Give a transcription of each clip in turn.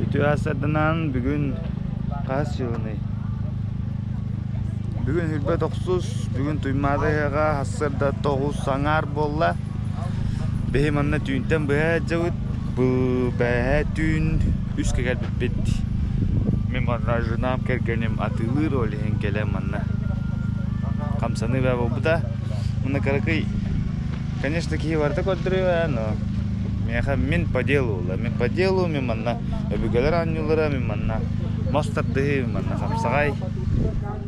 Үтүө сарданан бүгүн хас сылыный? Бүгүн Хүрбэ тохсус, бүгүн Туймаада ыһыаҕа сарсыарда 9 аҥаар буолла. Биһи манна түүнтэн быһа сылдьабыт. Бу бэҕэһээ түүн үскэ кэлбиппит. Мин манна женам кэргэним атыылыыр, ол иһин кэлэн манна хамсаныы баа буолбута. Манна кыракый Конечно, киһи барыта көрдөрүө, но миэхэ мин по делу буолла. Мин по делу, мин манна өбүгэлэр оонньуулара, мин манна мас тардыһыы, мин манна хапсаҕай.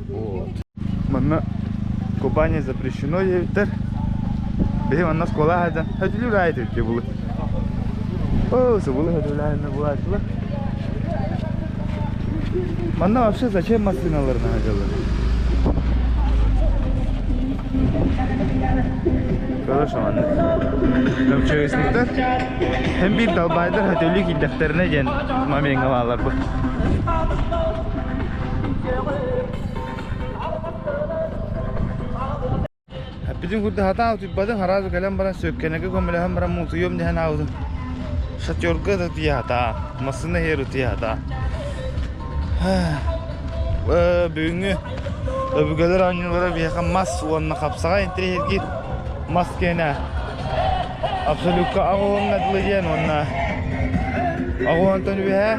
Вот. Манна купание запрещено диэбиттэр. Биһи манна оскуола аһайдан хөтүлүүр аайы төрдүө булу. О, субулу хөтүлээһинэ булааччылар. Манна вообще зачем массыыналарын аһадьаллар? Хорошо манна. МЧСниктар hem bir далбайдар хөтөлүү киирдэхтэринэ диэн момеҥҥа баалар бу. Эппитин курдук сатаан утуйбатым, араас кэлэн баран сүөккэнэгэ көмөлөһөн баран муутуйуом диэн аабытым. Шатерга да утуйа сатаан, массыына иһигэр утуйа сатаан. Бүгүҥҥү өбүгэлэр оонньуулара биһиэхэ мас уонна хапсаҕай интэриэһиргиир мас киэнэ абсолютка аҕыһыҥҥа дылы диэн уонна аҕыһынтан үөһэ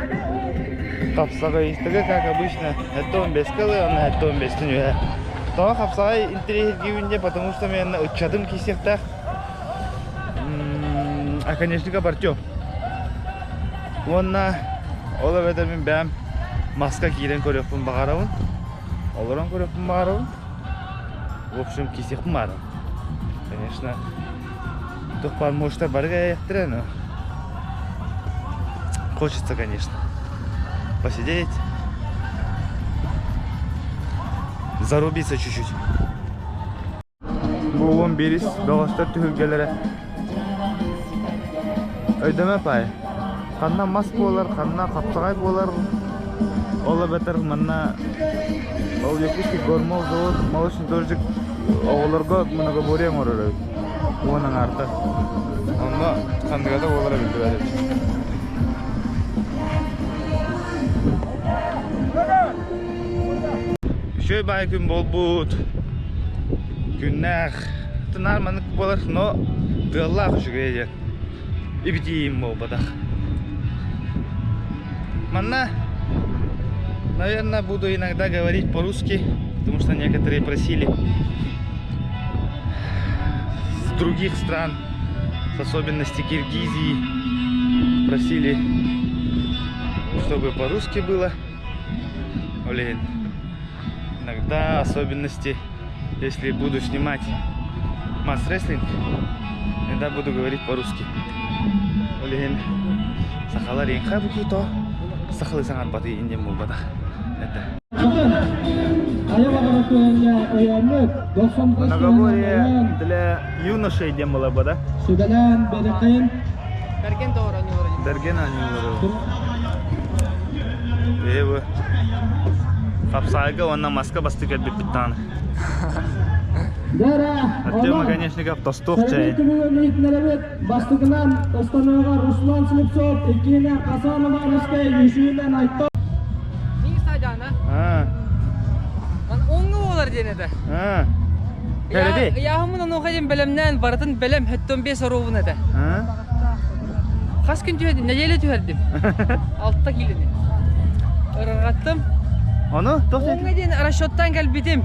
хапсаҕайыстыга как обычно 75-ка ылыы уонна 75-тэн үөһэ Тоҕо хапсаҕай интэриэһиргиибин диэн, потому что мен ыччатым киирсиэхтээх. Оконечников Артем. Уонна ол эбэтэр мин бэйэм маска киирэн көрүөхпүн баҕарабын. Олорон көрүөхпүн баҕарабын. В общем, киирсиэхпин баҕарабын. Конечно, туох баар мощтар бары кэлиэхтэрэ, но хочется, конечно, посидеть, зарубиться чуть-чуть. Бу 11 бөҕөстөр түһүлгэлэрэ. Өйдөмө паай. Ханна мас буолар, ханна хапсаҕай буолар, ол эбэтэр манна ол Якутский гормолзавод молочный дождик оҕолорго многоборье оҥорор эбит. Уон аҥаарта. Онно ханныгата буолара биллибэт эбит. Үчүгэй баай күн буолбут. Күннээх. Наар маннык буолар, но тыаллаах үчүгэй диэн. Ибитиим буолбатах. Манна, наверное, буду иногда говорить по-русски, потому что некоторые просили с других стран, с особенности Киргизии, просили, чтобы по-русски было. Блин, иногда особенности, если буду снимать мас-рестлинг, иногда буду говорить по-русски. Блин, сахалар инха букито, сахалы саҥарбаты индем буолбатах. Это. Многоборье для юношей диэн была бы, да? Сүбэлээн бэрэхин. Бэргэн доҕор оонньуулара. Бэргэн оонньуулара. Ээ бу хапсаайга уонна маска бастык кэлбиппит даҕаны. Артем Оконечников тостуох чай. Бастакынан Останоҕа Руслан Слепцов, иккиһинэн Хасан Ивановскай, үсүһүнэн Айтал. Мин стадиона. Оҥҥу буолар диэн этэ. Ыйааһыммын онуоха диэн бэлэмнээн барытын бэлэм 75 оруобун этэ. Хас күн түһэрдим? Нэдиэлэ түһэрдим. 6 киилини. Ырырҕаттым. Ону туох Оҥҥа диэн расчеттан кэлбитим.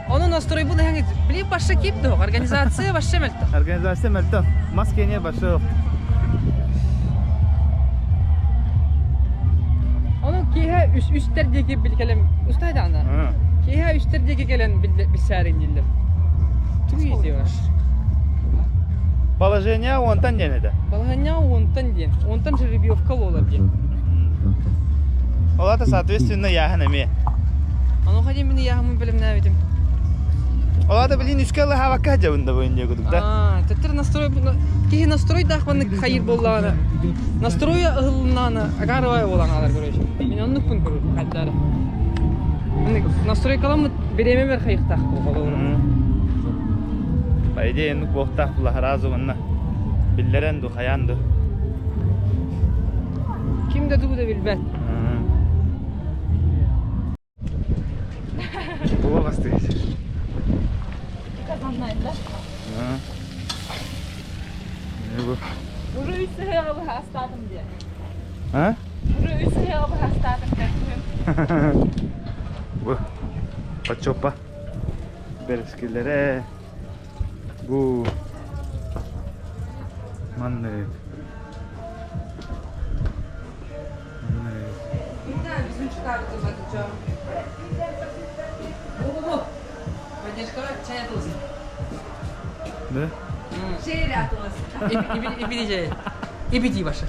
Ону настройбун эһэҥ били башша кип туох организация башша мөлтөх. Организация мөлтөх. Мас киэнэ башша Ону киэһэ үс үстэр диэки кэлэн устаа даҕаны. Киэһэ үстэр диэки кэлэн билсээрин дииллэр. Тугу издеваешь? Положение уонтан диэн этэ. Балаһанньа уонтан диэн. Уонтан жеребьевка буолар диэн. Ол аата соответственно яаһын эмиэ. Онуоха диэн мин ыйааһыммын бэлэмнээбитим. Ол аата билин үскэ ылыһаабакка дьабын да буйун диэ кудук да. Аа, төттөр настрой киһи настройдаах маннык хайыр буоллаҕына настройа ыһылыннаҕына агарывай буолан хаалар короче. Мин оннукпун көрөр хайдары. Настройкаламмыт бириэмэ бэр хайыктаах буолуо. По идее, ну буохтаах була сразу манна биллэрэн ду хайаан ду. Ким да тугу да. билбэт. Туга бастыгыз? Не бу? Уже үс сыһыаҕа быһаастаатым диye. А? Уже үс сыһыаҕа быһаастаатым көрдүм. Бу Пачопа бэрискилэрэ бу маннык маннык Бу-бу-бу. Поддержкаҕа чай атылысın. Да? Чэй атылысın. Ипити чай. Ипити башы.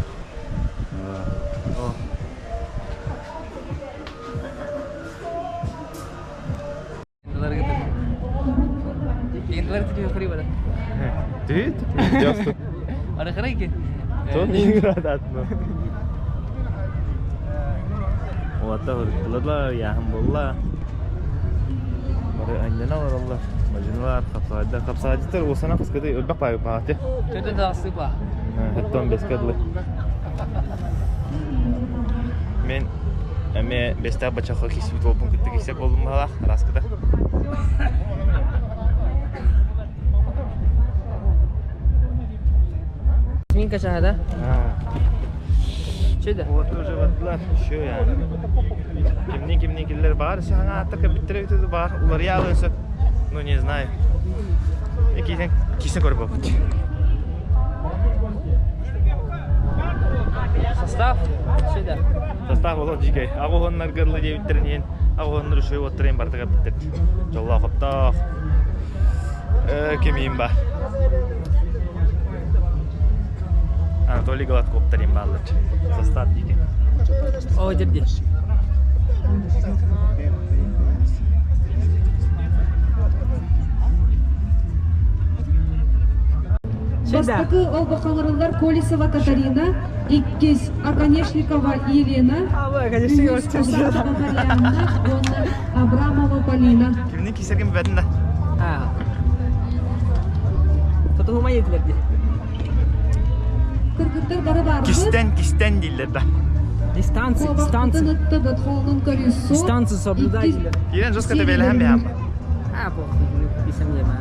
О. Түт? Жосту. Ары карай Тон иградатны. Уата ырыттылар, яһын болла. Бары анньана олороллор. Мадьыналар, хапсаҕайдар. Хапсаҕайдьыттар уосана кыскыты өлбөх баайы баҕаты. Чөтө тахсы ба. Хэттон бэскэ дылы. Мен эме бэстээх бачахха кисибит уолбун кытта кисек болдум баһалаах, араскыта. Минка чаһада. Чөдө. Вот уже баттылар, еще yani. Кимнин кимнин киллер бар, саҥа аттарга биттер өтөдү бар, уларыйа алыан сөп. Ну не знаю. Кисен кисен көрүп баппыт. Состав чөдө. Состав олох дьиикэй. Аҕуһуннар гырлы диэбиттэрин иһин, аҕуһуннар үчүгэй уоттарын бартыга биттер. Дьоллоох хоптоох. Кимиин ба. Анатолий Гладковтарин бааллар. Состав дьиикэй. О, дерди. Бастакы олбохолорулар Колесова Катарина, иккис Оконешникова Елена, үһүс Кусатова Марианна уонна Абрамова Полина. Кимнин кисерген бэтин да. А. Тотуһума етилер ди. Кыргыттар бары барбыт. Кистен кистен дииллэр да. Дистанция, Куобахпытын дистанция. ытта Ботхолунун көрүссу. Дистанцию соблюдай дииллэр. Киирэн жестко тэбиэлэһэн бэйэм. А, похуй, писем нема.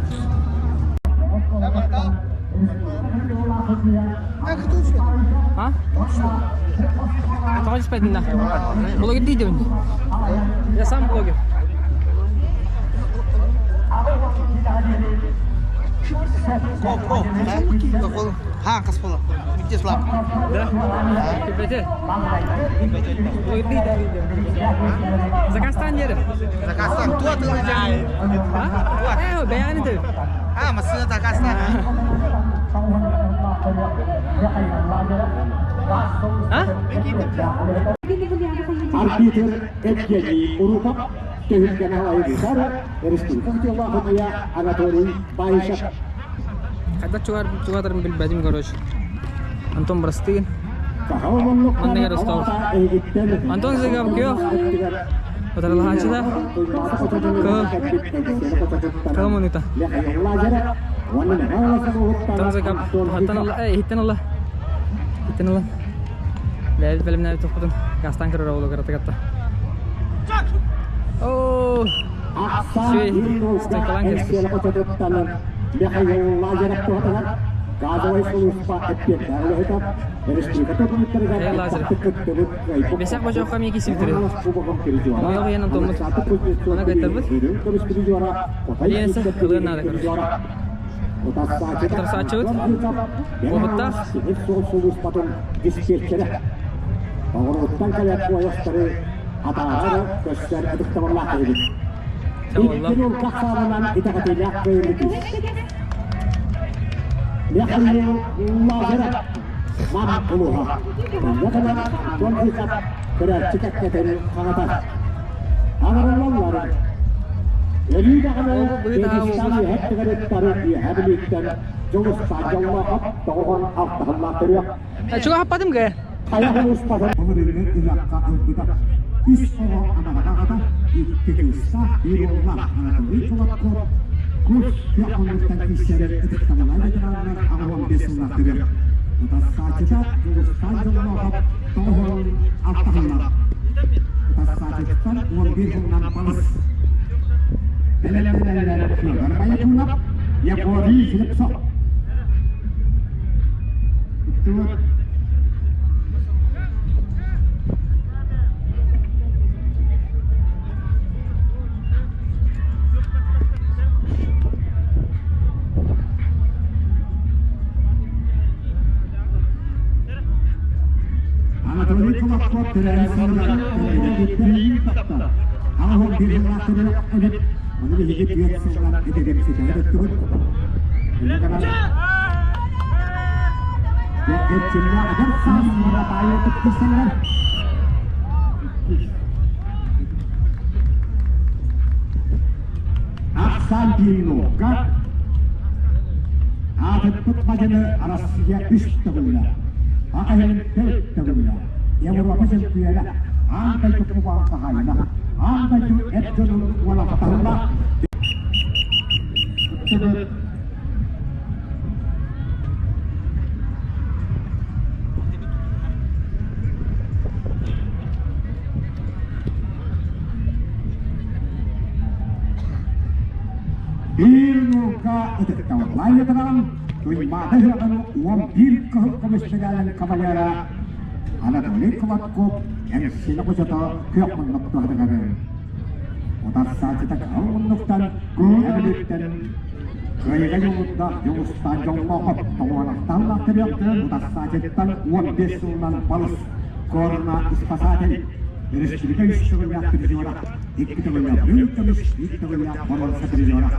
А? Тоҕо түспэтин да. Блогер дейдибин. Я сам блогер. Да? Кэпэтэ. Блогер дейдибин. Заказтан дери. Заказтан туа тылы А? Э, бэйэни ты. А, массыына заказтан. А? Арбитр Евгений Уруков, түһүлгэнэ айгытар, республика Анатолий Баишев. Когда чугатарын билбэтим, короче. Антон Брастыгин. Манныгар Ростов. Антон Зыгов күйөх. Отаралаһааччыта. Кыл мунута. Антон Зыгов хаттан алла, эй, иһиттен алла. Иһиттен алла. Бэйэбит бэлэмнээбит тохпутун гастан көрөр оҕолу кыратыгатта. Оо, Үчүгэй, стойкалаан кэбиспит. Эй, Лазарев. Бесэх бочооххо эмиэ киирсибиттэрэ. Хомойуох иһин Антоммут ону кыттарбыт. Лиэнсэ ылыан наада короче. Утарсааччыбыт уопуттаах. Оҕуруттан кэлэр поездары атааҕар көстөр ытыктабыллаах киһибит. Чэ буолла. Икки хахсаанынан итэҕэтиилээх кыайыытын. Михаил Лазарев мам улуһа. Онно Дон көрөөччү кэккэтин хаҥатар. Аҥарыллаллар. Өлүү даҕаны Ол быһыы Кыргызстан үөһэ түгэриттэр үөһэ бүлүүттэн Дьулустаан Дьоллоохоп тоҕуһун алтыһыллаах төрүөх. Чугаһаппатым гэ. Хайа улууспатын былырыыҥҥы ыһыахха ылбыта. Үс оҕо анаҕа аҕата, икки кыыстаах, биир уоллаах Анатолий Солодков курс күөх оннуттан киирсэрин ытыктабыллаах ветераннар 85 сыллаах төрүөх. Утарсааччыта Дьулустаан Дьоллоохоп тоҕуһун тахылла. Тассаачыттан 11 сылынан балыс. Бэлэмнэнэллэр Федор Боякунов, Егорий Слепцов. Кыттыбыт Анатолий Кулаков төрөөбүт сылыгар төрөөбүт тапта. Аҕыс биир сыллаах төрүөх эбит. Ону биһиги түөрт сылынан эдэрим ситэн өттүбүт. Эрчимнээх эдэр саас уонна баайы кыттыссаллар. Ахсаан Кирилловка аатырбыт мадьыны Арассыыйа үс төгүллээх, Саха сирин төрт төгүллээх, Европа чөмпүйүөнэ, аан дойду кубогын хаһаайына, аан дойду эр дьонун уолаттарылаах кыттыбыт Биир нуурга ытыктабыллаан ытыран, Туймаада ыһыаҕын 11 кыһыл көмүс медалын кавалера Анатолий Кулатков Кэмсинэ хочото күөх муннук туһатыгар утарсааччыта кыһыл муннуктан Күн Кыайыыга дьулуурдаах Дьулустаан Дьоллоохоп тоҕуонаахтаан лаахтырыахтарын утарсааччыттан 15 сылынан балыс Корона спасатель Өрөспүүбүлүкэ үс төгүллээх призера, икки төгүллээх үрүҥ көмүс, биир төгүллээх боруонса призера.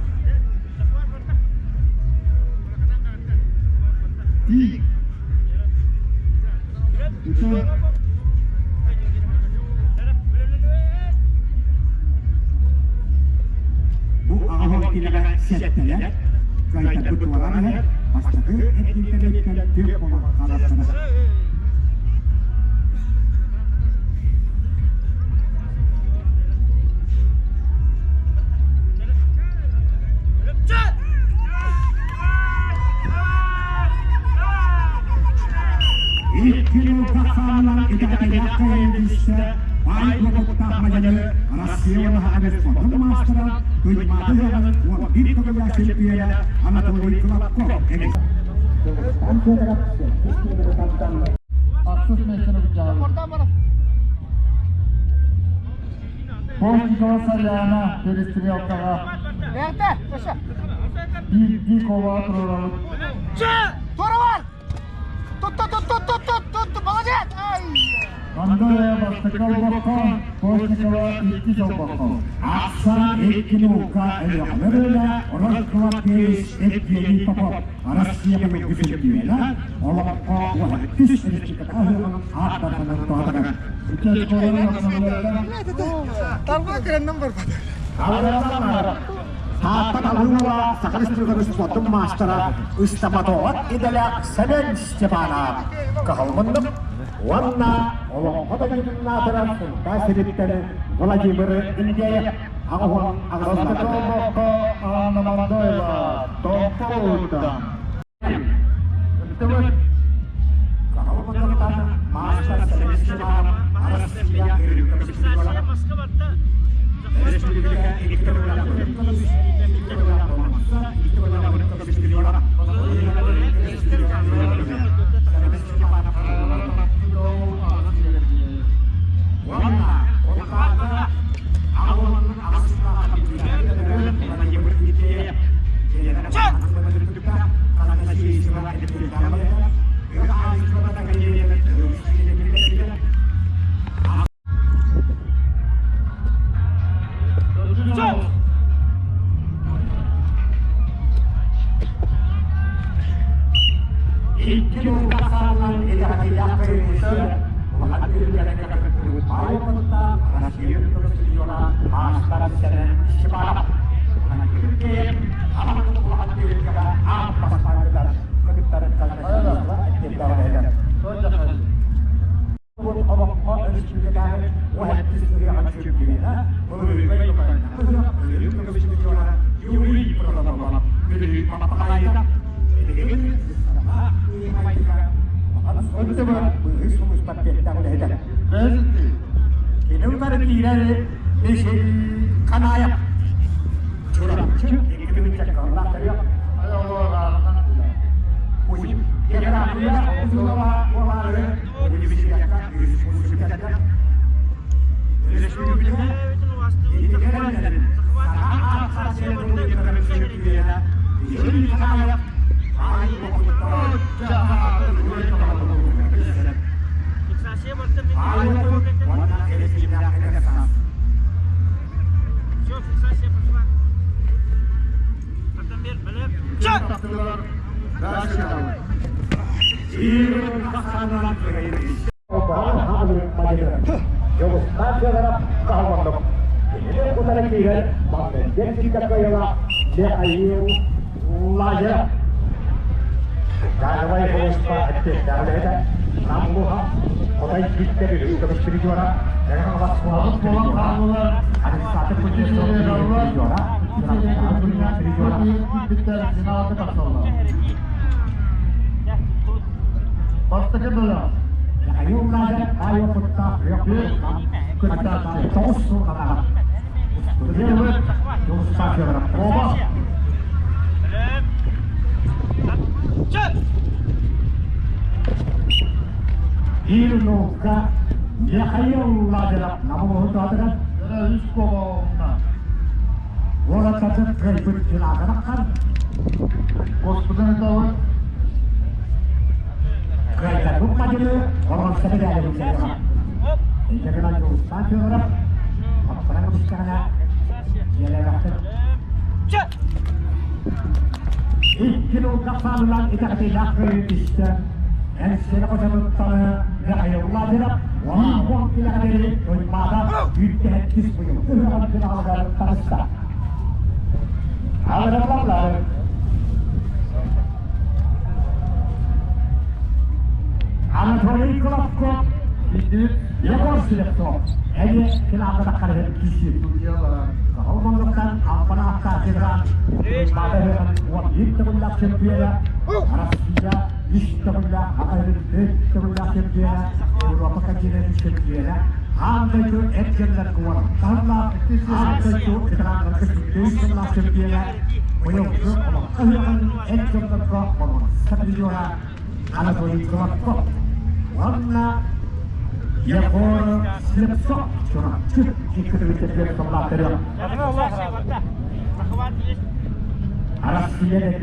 Бу аҕаһын кинигэ сэттэлэр, кыайтарбыт туоран иһэр, бастакы эргимтэлэриттэн түөрт буолан хаалар. Икки тахсаанынан итэҕэтиилээх кыайыыга баай уопуттаах мадьыны Россия уонна спортун маастара Туймаада ыһыаҕын 11 төгүллээх чөмпүйүөнэ Анатолий Колобков Ахсыс миэстэни былдьаабыт. Постникова Сарьяна перестрелкаҕа биирдии колоҕа туруорабыт. Туора Тут, тут, тут, тут, тут, тут, тут, молодец! Андрея бастакы олбоххо, Постникова иккис олбоххо. Ахсан икки наука Өлүөхүмэ Росгвардеец Евгений Попов Россия көмүскүлүүнэ олоххо уһаттыс республика ааттарынан туһатыгар. Тарба кыраннан барбат. Таатта Талыыла Саха Республикатын спортун маастара Ыстапатоҕот идэлээх Сэмэн Степанов кыһалмыннык уонна олоҥхо дойдутун Сунтаар сириттэн Владимир Индеев 88 Бастакы олбоххо Анна Мандоева, Томпо улууһуттан. Кыһалмынныктан маастар Сэмэн Степанов Россия Республика Икки сааллан итэҕэтиилээх кыайыыны улахан түһүлгэлэргэ кыттыбыт баай уопуттаах Россия чемпиона маастара Сэмэн Степанов Киркиев улахан түһүлгэҕэ аан бастаан кыттарын Олоххо өрөспүүбүлүкэтээҕи уһаттыс ырыаҕа чөмпүйүөнэ Юрий Протопопов Кини утары киирэр Михаил Канаев. Чурапчы 2000 Бастакы бөлөх. Үс колонна. Господын ытабыт. Анатолий Колобков, Егор Слепцов, Анатолий Колобков, Уонна Егор Слепцов, Чурапчы, Россия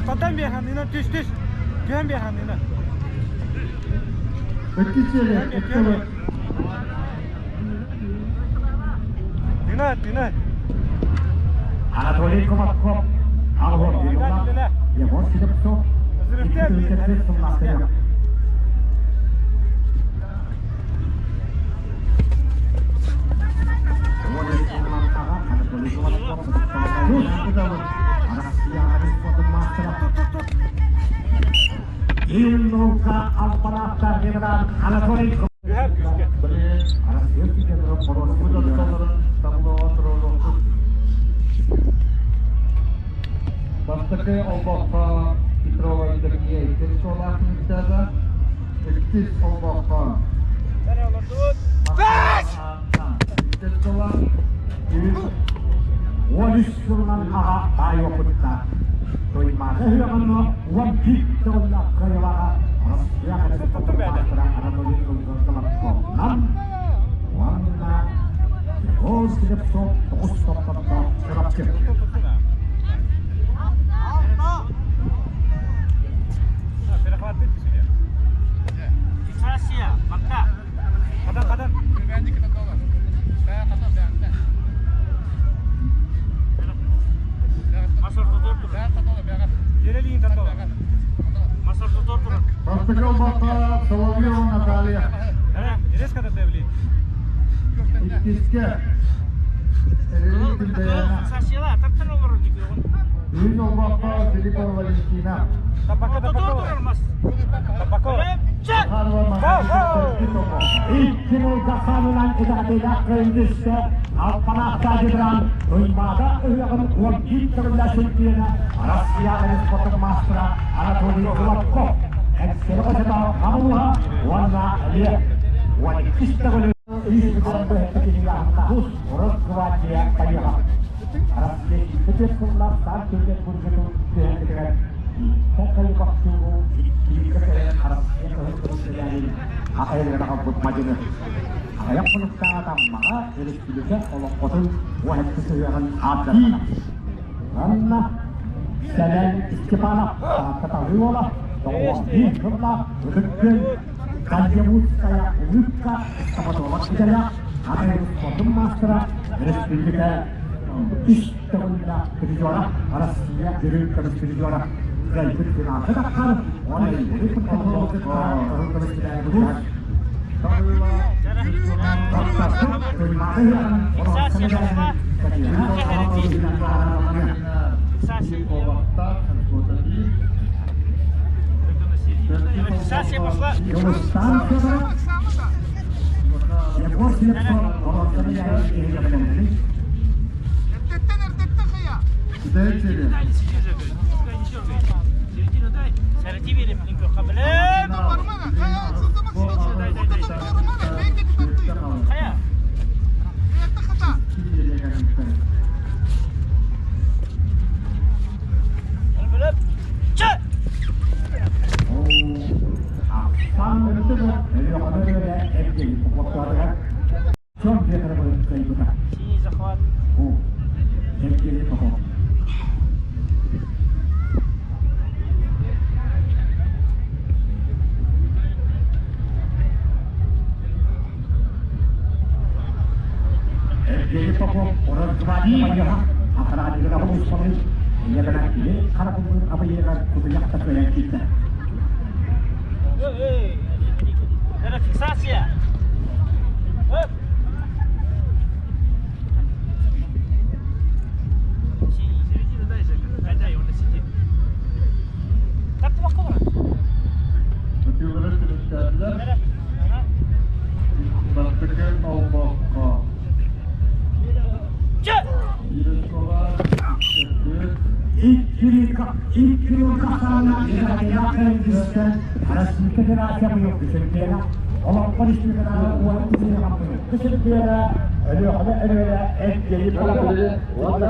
Татан бияханына түс түс. Түһэн бияханына. Тына, тына. Анатолий Коматков, Алгор Егор Слепцов, Анатолий Түһэр күскэ. Бастакы олбоххо Петрова Евдокия иккис суолаах түмүктээтэ. Иккис олбоххо иккис суола үс 13 сылынан аҕа баай опыттаах. Туймаада ыһыаҕын 11 төгүллээх кыайыылааҕа Россия маастара Анатолий Колобковынан уонна Егор Слепцов 9 тохтотто Чурапчы. Перехватты түсіне. Фиксация, марта. Қадан, қадан. Jereliğin tatlı. Бастакы олбоххо Соловьева Наталья. Резко татlı Иккискэ Эрилин Күндэйээнэ. Үһүс олбоххо Филиппова Валентина. Захарова Маргарита төрдүс олбох. Икки мулгаханынан итэҕэтиилээх кыайыытыста Алпанаахтаа Дебран Туймаада ыһыаҕын 11 төгүллээх чемпиона Россия спортун маастара Анатолий Кулаков Эҥсиэли хочото Хамылыһа уонна Лев 12 төгүлү Тус Росгвардия поеха Россия икки сыллаах Санкт-Петербургытын түһэрбитигэр Кайбахтууру иккигэ кэлэн Россия кыһыл көмүскэлээри хахайылыгар аҕалбыт мадьыны аҕыйах хонуктааҕы Аммаҕа өрөспүүбүлүкэ олоҥхотун уһаччы сыһыаҕын ааттатта. Манна Сэмэн Степанов Таатта Талыы уола 91 сыллаах Ытык Күөл Кальямутская улыбка стоматолог идэлээх Аҕай спордун маастара өрөспүүбүлүкэ үс төгүллээх призера Россия үрүҥ көмүс призера кыайбыт финалга тахсар уонна Юрий Петровы кытта кыһыл көмүс Эрдэттэн эрдэттэн хайа. Евгений Попов Росгвардия Ахараадыгар успалын ийэбэр кини харабыллыыр абыйыгар кутуйах да кыайан киирдэ. Фиксация! Ытыылары түмүктээтилэр. Бастакы олбоххо Юркова төрдүс Икки хасаана Иракыйа Российская Федерация быйыл чемпиона, Олоҥхо республикатааҕы уон үс чемпиона Өлүөхүмэ Өлүөнэ Евгений Попов уонна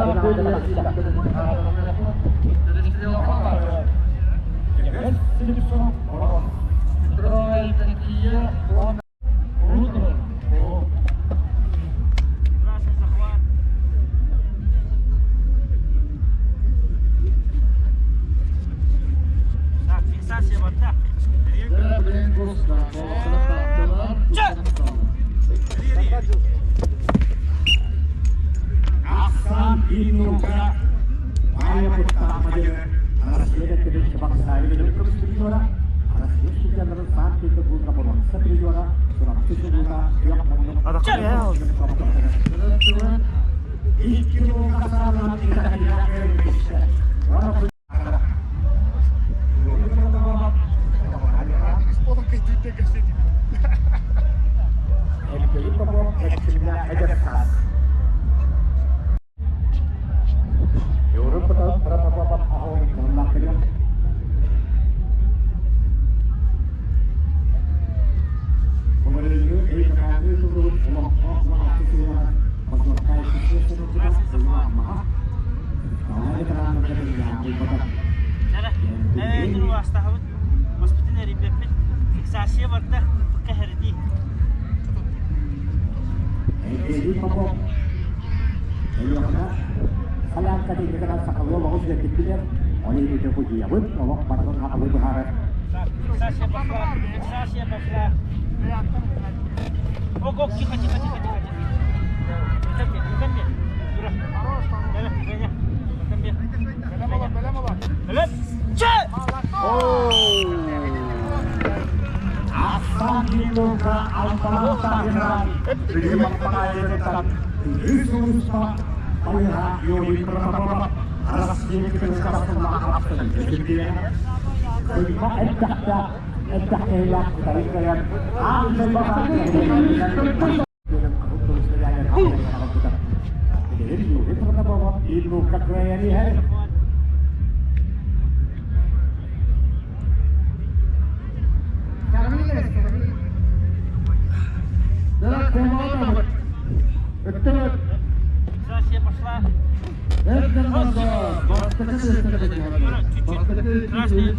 Ахсаан Иннука Майя Куттаамадьы Россия көмүс Россия судьяларын Санкт-Петербурга боруонса призера Чурапчы сулуута Икки Фиксация барда, кэһэрдии. Фиксация пошла, фиксация пошла. Ого, тихо, тихо, тихо, тихо, тихо. Ко мне, ко мне. Дура. Женя, ко мне. Саша пошла. Чуть-чуть. Красный.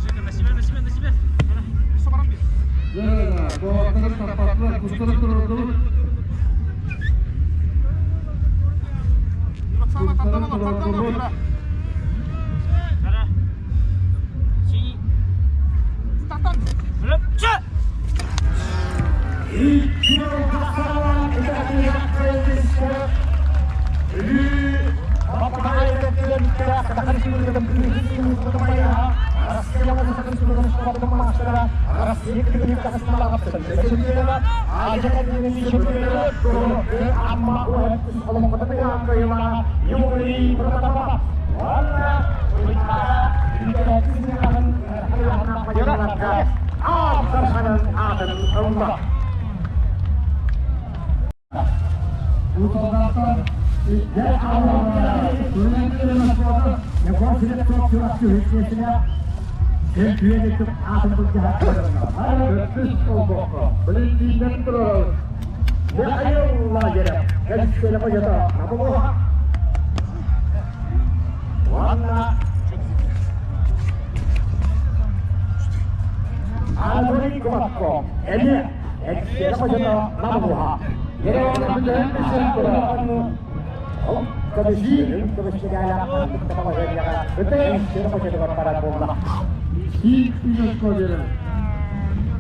Жека, на себя, на себя, на себя. Сара. Синий. Че!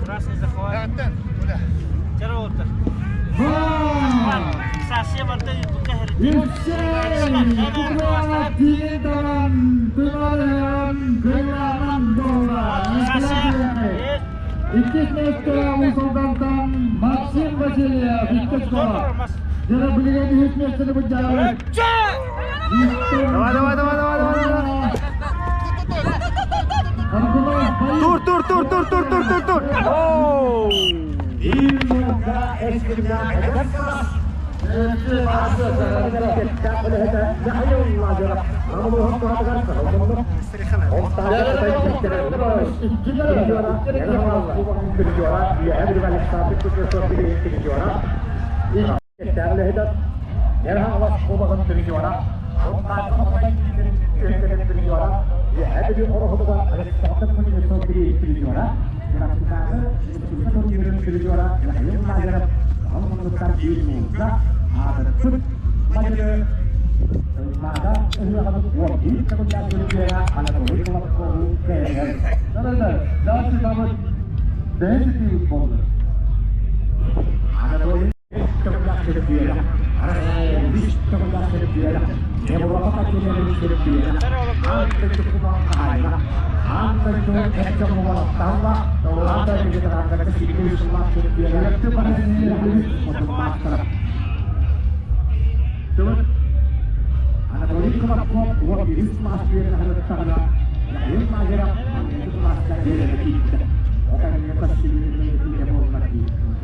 Красный захват. Второго-то. Саша, Мартын, Максим Васильев, Давай, давай, давай, давай, давай, давай. Тур, тур, тур, тур, тур, тур, тур, тур. Оу!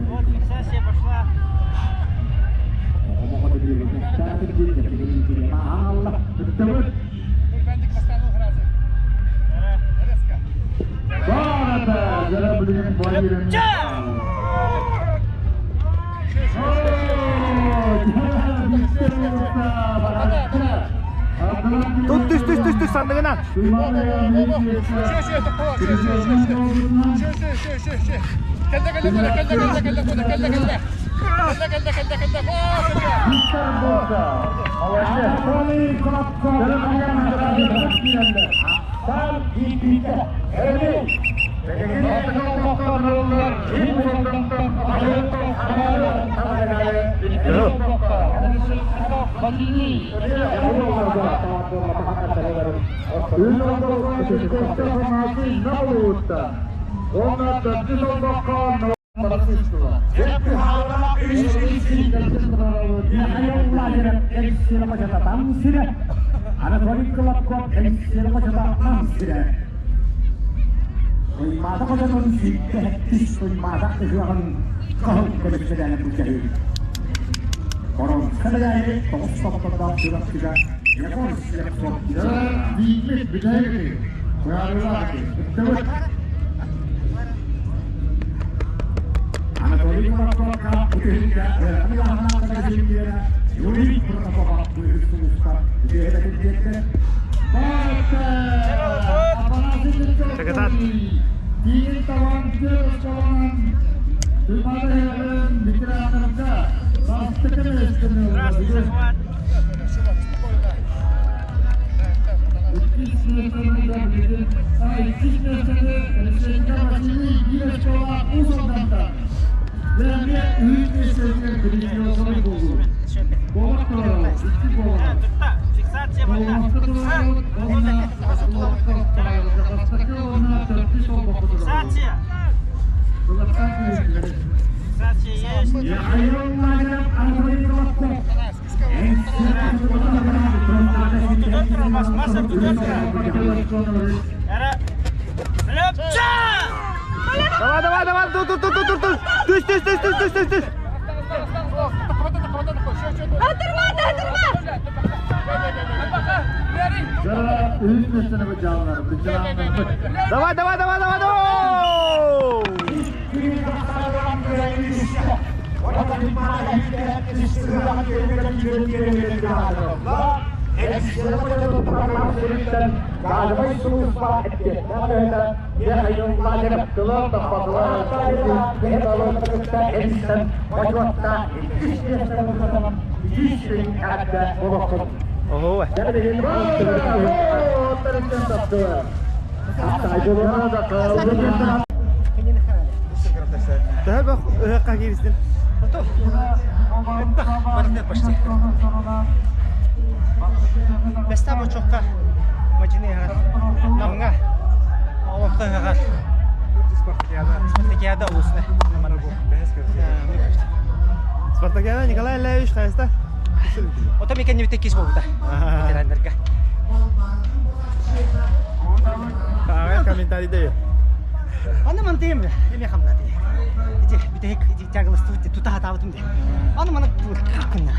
Вот, сессия пошла. Тут түс, түс, түс, түс, сандыгынан. Анатолий Колобков Туймаада хотонун сүүрбэ Туймаада ыһыаҕын хаһыл көмүскэлээн бүтэһик. Боронска бэлээри тоҕус тохтоллоох Чурапчыга Егор Слепцов Биирбит бүтэһик быһаарыылаах ыттыбыт. Анатолий Колобковка үтүһүккэ ыарахан ыйааһынаах чемпиона Юрий Протопопов быыһык сулуска үтүөһэ диэттэр. Чакатат. Биир табан түөрт очколонон Туймаада ыһыаҕын ветераннарга бастакы миэстэни ылла. Иккис миэстэни билигин иккис миэстэни Алексеенко Василий биир очколоох Уус Алдантан. Дьэ үһүс миэстэтигэр билигин буолуу. Буолар турар, икки буолар. Фиксация Фиксация! Фиксация есть. Давай, давай, давай, тут, тут, тут, тут, тут, түс, түс, түс, түс, түс, түс, түс. Атырма, атырма! Давай, давай, давай, давай, давай! Ого. Төһө бөх ыһыахха кииристин? Барыта почти. Бэстэ бочокка мадьыны Намҥа олохто ыһаҕар Спартакиада улусна. Спартакиада Николай Ильич хайыста? Ото мекен бите кис болбута. Ветераннарга. Ага, комментарий даю. Аны мантыйым эме хамнаты. Ити битек ити тягластыбыт тута хатабытым де. Аны мана күннә.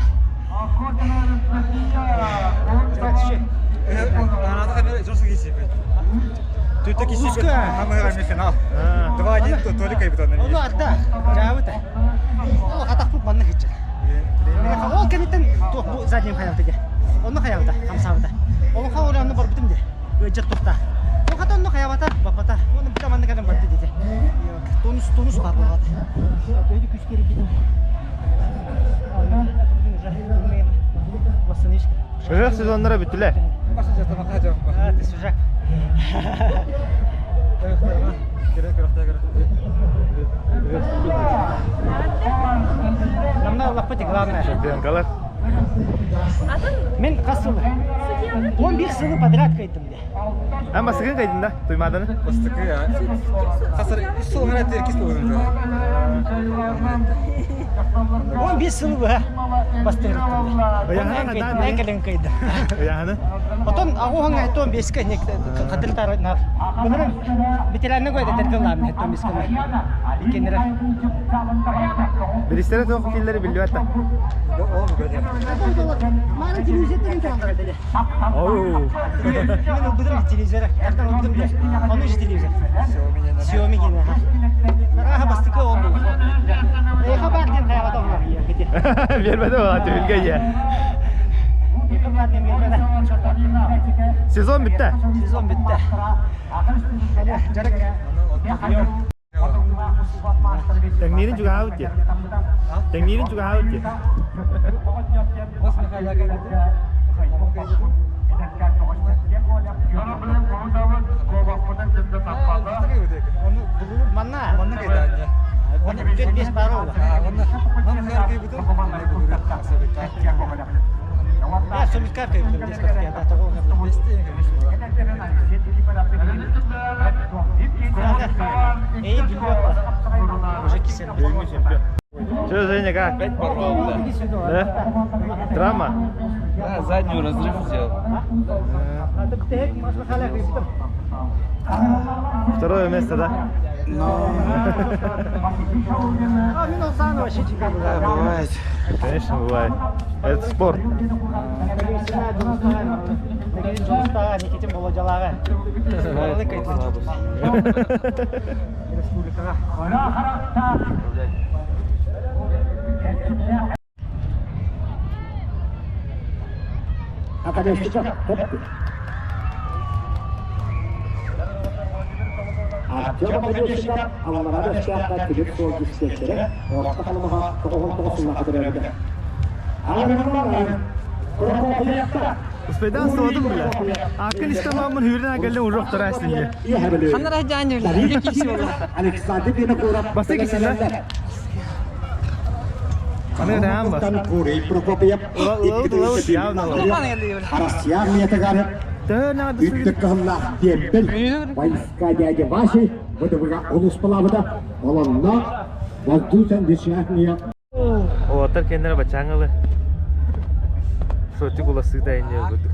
Ону арда жаабыта. Ол хатахпыт манна хитчер. Ол кэнниттэн туох бу задним хаябыта де. Онно хаябыта, хамсаабыта. Ол ха ол онно барбытым де. Ыжыр тухта. Ол хата онно хаябата, баппата. Оны бita манна кэлэн барты дете. Тонус тонус бар болот. Өйдү күс керибитим. Ыһыах сезоннара бүттүлэр. А, ты сюжак. Намна Аллахпыт главное. Чемпионкалар. Мен хас сылы? 11 сылы подряд кайттым де. Эн бастыкын кайдын да, Туймааданы? 15 сылы быһа бастырыттым. Ыйаһана кайдан Мен кэлэн кайда. Ыйаһаны? Отон агуһаҥ айтон беске нек кадыр тарнар. Бұнырын ветеранны көйді тергілам айтон беске. Икеннere. Биристere тоқ киллери билбэт да. Мана телевизор деген тұрғандар деді. Оу. Мен ылбыдым телевизор. Тартан ылбыдым де. Оны же телевизор. Xiaomi гене. Аха бастыкы ол бұл. Эха бар ден қаяға оңар. Бербеди оға түһүлгэ ийэ. Эха бар ден бербеди. Сезон бүтті. Сезон бітті. Жарык. Тэҥниирин чугаһаабыт дии. Тэҥниирин чугаһаабыт дии. Манна. Төрт бес бар ол. Я сумикар кайбытым Эй, билбеп. Уже кисел. Бүгүҥҥү чемпион. Что, Женя, как? Опять порвал, да. Да? Травма? Да, заднюю разрыв сделал. Второе место, да? Да, бывает. Конечно, бывает. Это спорт. Знает слабость. Артем Оконешников Аллараа Бэстээххэ тимир суол диспетчерэ, Орто Халымаҕа 99 сыллаахха төрөөбүтэ. Успейдан суодум бile. Акын истамамын хүрін әкелді урок тұра әсілінде. Ханна рахжаан жүр. Киси болла. Александр Винокуров Басы кисилер. Аны рәм бас. Курей Прокопьев Россия метагары Үттік кыһымнаах диэмбэл войска дядя Васи ВДВ-га олус балабыда олонно воздушен десантния Олаттар кендері бачаңылы. Сотик уласыта инне көдүк.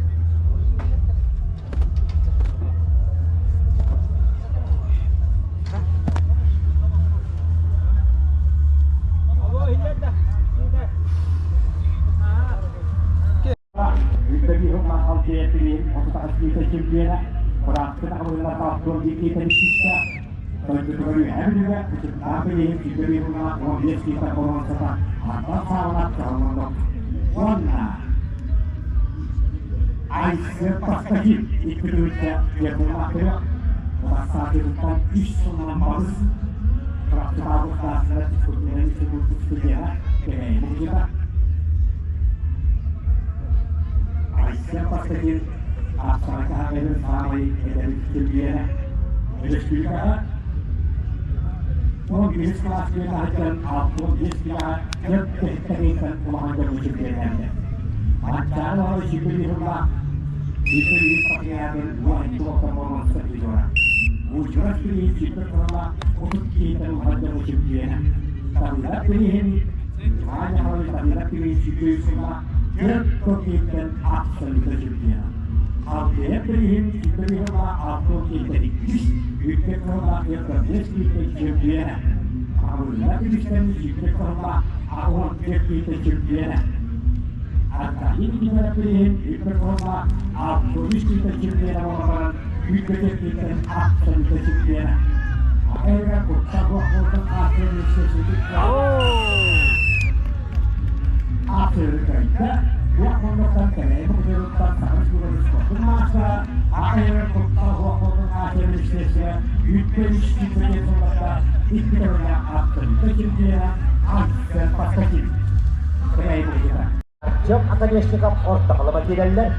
Артем Оконешников орто Халыма киирэллэр.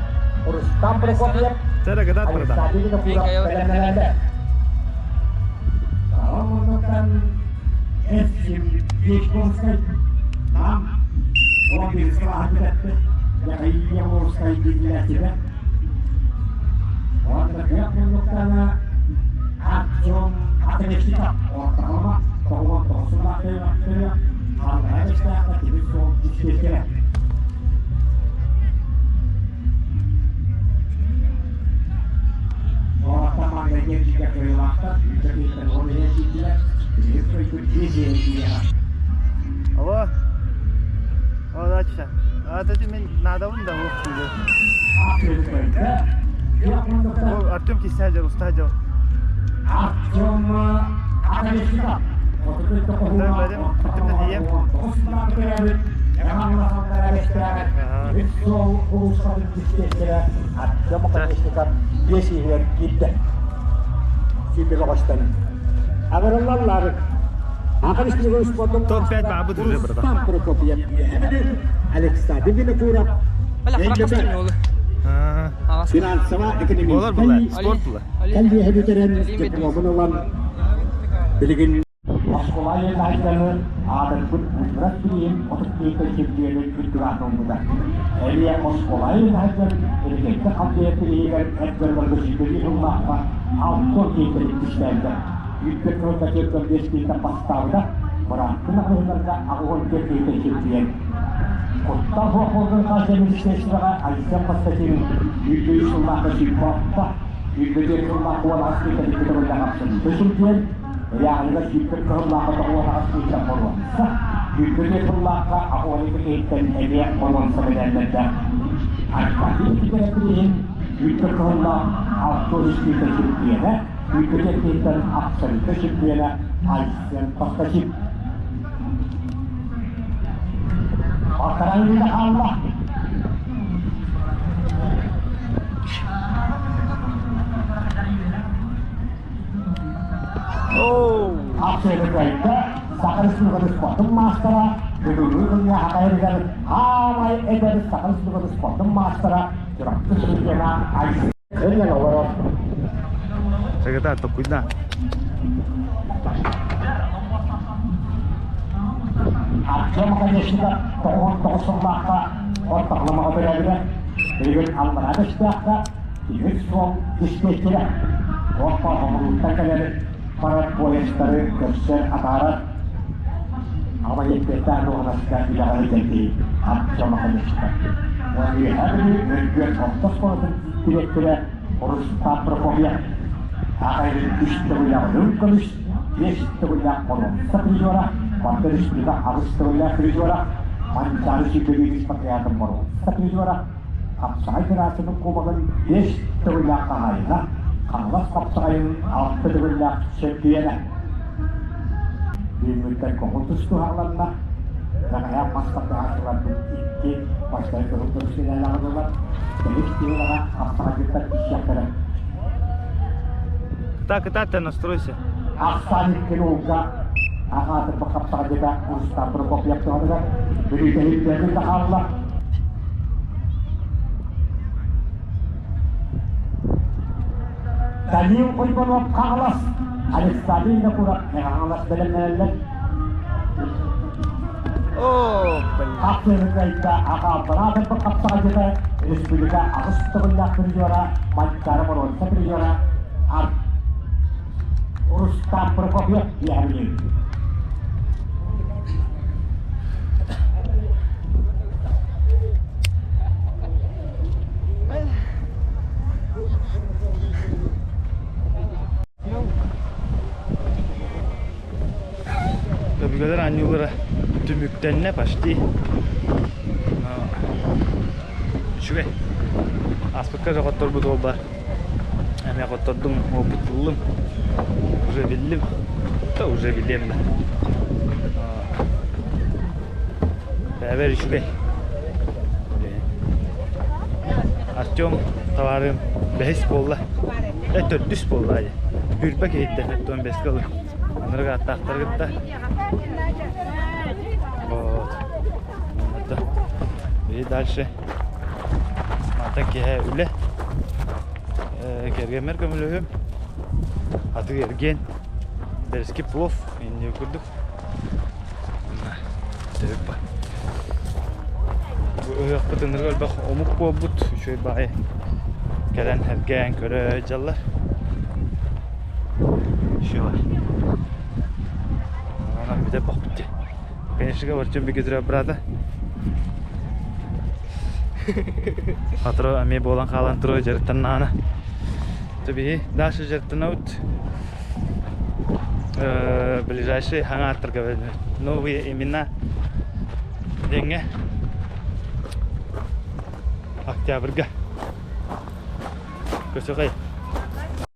Рустам Прокопьев Сара кадат барда. Александр Винокуров бэлэмнэнэллэр. Алло. О, дальше. А ты мен надавын да оқты. О, Артем кисәжер, устажер. Артем Оконешников 5 иһигэр киирдэ. Сүүрбэ Аҕырыллаллар. Топ-5 баабыт уже, братан. Рустам Прокопьев. Александр Винокуров. Бля, фракостын олы. Финансово Болар була, экономическай спорт була. Кэллиэһэ бүтэрэн дипломун ылан билигин Москубайы таһданы аатырбыт Мужрат билиин 32 чемпионун үрдүк оммута. Элия Москубайы таһдан эргетте хандыйа тириигэр эрдэрбарга сүүрбэ сыллаахха 6 кейтер түстээлдэ. Үүппэт кылга 45 киһиттэн бастаабыта, бырааттын аҕыһыннарга 84 киһитэ чиртийэн. Куттал суох буолбун хаача министерствоҕа Айсен Константин 103 сыллаахха 26, 104 сыллаах 18 киһитэ бүппүтэ буоллаҕа абсолютно чемпион, ыйааһыныгар 104 кыһыллаахха 98 киһиттэн боруонса, 104 сыллаахха 82 киһиттэн эмиэ боруонса мэдээллэрдээх. Аркадий Китэрэппин иһин 104 кыһыллаах 63 киһитэ чемпиона, 104 киһиттэн абсолютно чемпиона Айсен Константин. Алтаран хаалла. Апсыйда Саха Республикатын спортун маастара, бүгүҥҥү күҥҥэ Саха сиригэр аамай эдэр Саха Республикатын спортун маастара Чурапчы чемпиона Айсен Кэлэн олорор. Сагата токуйда. Артем Оконешников 99 сыллаахха ортоҕломоҕо төрөөбүтэ. Билигин Аллараа Бэстээххэ тимир суол диспетчерэ. Уоппа хомуруттан кэлэр барар поездтары көрсөр атаарар. Абайыппетаах дуоһунаска үлэҕэ сылдьар Артем Оконешников. Үөһээ Бүлүү Өргүөт орто оскуолатын дириэктэрэ Рустам Прокопьев. Аҕайын үс төгүллээх үрүҥ көмүс, биэс төгүллээх боруонса призера, Мантан республика аҕыс төгүллээх призера, Манчаары сүүрбэ патриотын боруонса призера, Хапсаҕай Федерациятын кубогын биэс төгүллээх хаһаайына, Хаҥалас хапсаҕайын алта төгүллээх чөмпүйүөнэ. Бүгүҥҥүттэн көҥүл тустуу хаалланна. Бэҕэһээ мас тардыһааччыларбыт икки бастакы кыһыл көмүс медаль ыллылар. Бэһис киһилэҕэ хапсаҕайдьыттар тиийсиэхтэрэ. Кыта кыта настройся. Ахсаан икки уулга аҕаатырбыт хапсаҕайдьыта Рустам Прокопьев туһатыгар бүлүүтэһиттэрин да хаалла. Данил Куйбанов Хаҥалас, Александр Винокуров Хаҥалас бэлэмнэнэллэр. О, блин. Хапсыһыгайда аҕааллараатырбыт хапсаҕайдьыта республика аҕыс төгүллээх призера, Манчаары боруонса призера Рустам Прокопьев диэһэбилиир. Өбүгэлэр оонньуулара түмүктэннэ почти. Үчүгэй. Ааспыкка да хотторбут уолбар. Эмиэ хоттордум, опыт ыллым. Уже биллим. Да уже билиэм да. Бэбэр үчүгэй. Артем товарым бэһис буолла. Э, төрдүс буолла дии. Бүрбэ киһиттэн өттүн бэскэ ылын. Анырык ааттаахтары кытта. Вот. И дальше. Мантан киһи үлэ. Кэргэммэр көмөлөһүм. Атыы эргиэн. Бэрэски плов инньэ курдук. Төрүт бар. Бу ыһыахпыт ынырык элбэх омук буолбут, үчүгэй баҕайы кэлэн эргээн көрө дьаллар. Еще Онон бүтэ бохпут дии. Конечно, Артем Бегетрев брата. Атыры эмиэ буолан хаалан туруо дьарыктаннаҕына. Биһи дальше дьарыктанабыт. Ближайший хаҥааттарга новые имена диэҥҥэ октябрьга көрсүөхэй.